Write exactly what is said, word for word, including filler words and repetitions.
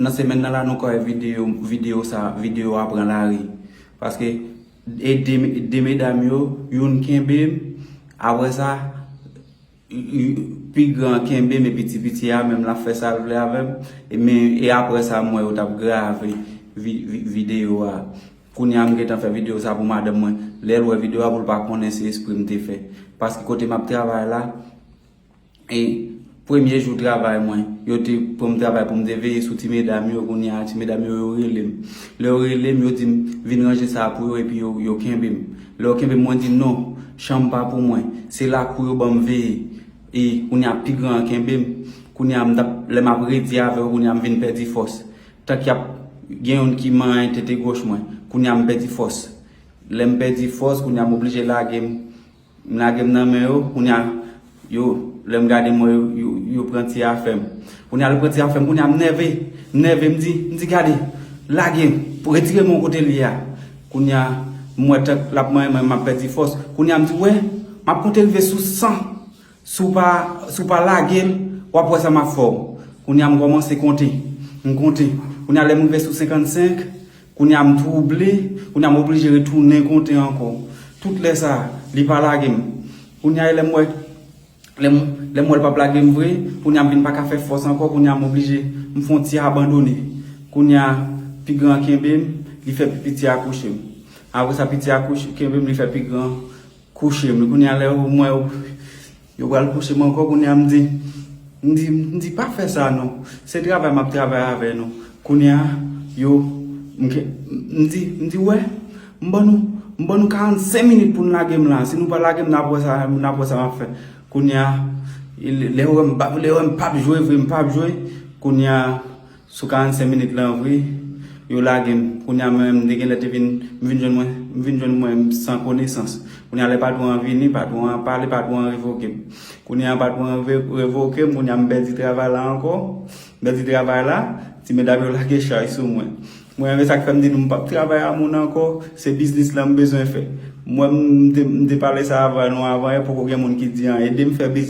Nan semèn nan la, nou ka wè videyo, videyo sa, videyo a pran lari. Paske e de, de medam yo, youn kenbe m, apre sa, pi gran kenbe m, epi ti piti a menm l ap fè sa l vle avè m. E men, e apre sa, m wè yo t ap grave vi, vi, videyo a. Kounye a, m gentan fè videyo sa pou madanm mwen. Lè l wè videyo a, pou l pa konnen se espre m te fè. Paske kote m ap travay la, e premye jou travay mwen, yo te pran m travay pou m te veye sou ti medam yo. Kounye a, ti medam yo, yo rele m. Lè yo rele m, yo di m, "Vin ranje sa pou yo," epi yo, yo kenbe m. Lè yo kenbe m, mwen di, "Non, chanm pa pou mwen. Se lakou yo ban m veye." E kounye a, pi gran an kenbe m. Kounye a, m t ap, lè m ap redi avè yo, kounye a, m vin pèdi fòs. Tank y ap gen youn ki manyen tete goch mwen. Kounye a, m pèdi fòs. Lè m pèdi fòs, kounye a, m oblije lage m. M lage m nan men yo, kounye a, yo, lè m gade m wè yo, yo, yo pran ti afè m. Kounye a, yo pran ti afè m, kounye a, m nève, m nève, m di, m di, "Gade, lage m, retire m yon kote l ye a." Kounye a, m wè tank l ap manyen mwen, m ap pèdi fòs. Kounye a, m di, "Wè, m ap konte rive sou san. Si w pa, si w pa lage l, w ap wè sa m ap fè w." Kounye a, m kòmanse konte. M konte. Kounye a, lè m rive sou senkannsenk, kounye a, m twouble. Kounye a, m oblije retounen konte ankò. Tout lè sa a, li pa lage m. Kounye a, lè m wè, lè m, lè m wè l p ap lage m vre, kounye a, m vin pa ka fè fòs ankò. Kounye a, m oblije, m fè yon ti abandone. Kounye a, pi gran kenbe m, li fè pi piti a kouche m. Apre sa, piti a kouche, kenbe m, li fè pi gran kouche m. Kounye a, lè yo, m wè yo, yo pral kouche m ankò, kounye a, m di, m di, m di, "Pa fè sa non. Se travay m ap travay avè nou." Kounye a, yo, m ke, m di, m di, "Wè, m ban nou, m ban nou karannsenk minit pou n lage m la. Si nou pa lage m, n ap wè sa, n ap wè sa m ap fè." Kounye a, lè yo wè m p ap, lè yo wè m p ap jwe vre, m p ap jwe. Kounye a, sou karannsenk minit lan vre, yo lage m. Kounye a, mwen menm, m te genlè te vin, m vin jwenn mwen, m vin jwenn mwen san konesans. Kounye a, lè patwon an vini, patwon an pale, patwon an revoke m. Kounye a, patwon an re-, revoke m, kounye a, m pèdi travay la ankò. M pèdi travay la, ti medam yo lage chay sou mwen. Mwen menm, sa k fè m di nou m p ap travay a moun ankò, se biznis lan m bezwen fè. Mwen, m te, m te pale sa avè nou avan yè, poko gen moun ki di anyen. Ede m fè biznis.